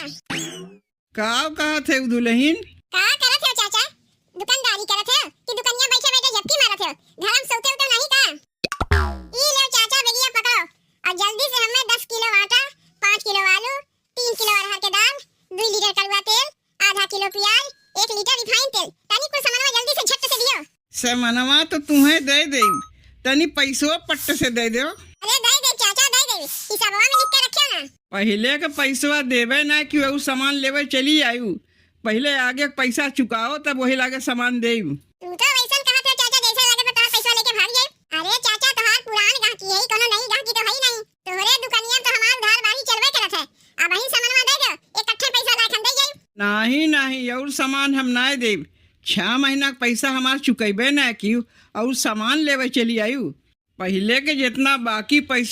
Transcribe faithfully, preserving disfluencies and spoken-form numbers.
का कहत है उ दुलहिन? का करत है चाचा? दुकानदारी करत है कि दुकनिया बैठे बैठे झपकी मारत है? घर में सोते उते नहीं का? ई लो चाचा, बेगिया पकड़ो और जल्दी से हमें दस किलो आटा, पाँच किलो आलू, तीन किलो अरहर के दाल, दुई लीटर कड़ुआ तेल, आधा किलो प्याज, एक लीटर रिफाइन तेल, तनी कुल सामानवा जल्दी से झट से दियो। सामानवा तो तुम्हें दे देब, तनी पैसवा पट्ट से दे दो। अरे दे दे चाचा, दे दे, हिसाबवा में लिख के रखियो ना। पहिले के पैसवा देबे ना कि उ सामान लेवे चली आयु, पहिले आगे के पैसा चुकाओ, तब वही लागे सामान देब। तू तो वैसन कहत है चाचा, जैसे लगे तो तोहार पैसा लेके भाग जाए। अरे चाचा, तोहार पुरान गाहकी है, कोनो नई गाहकी तो है ही नहीं। तोहरे दुकानिया में तो हमार उधार बाही चलबे करत है। अब ही सामानवा दे दो, इकट्ठे पैसा लाके हम दे जाई। नहीं, नहीं, और सामान हम ना देब। छह महीना के पैसा हमार चुकैबे ना की, और सामान लेवे चली आयु। पहिले के जितना बाकी पैसा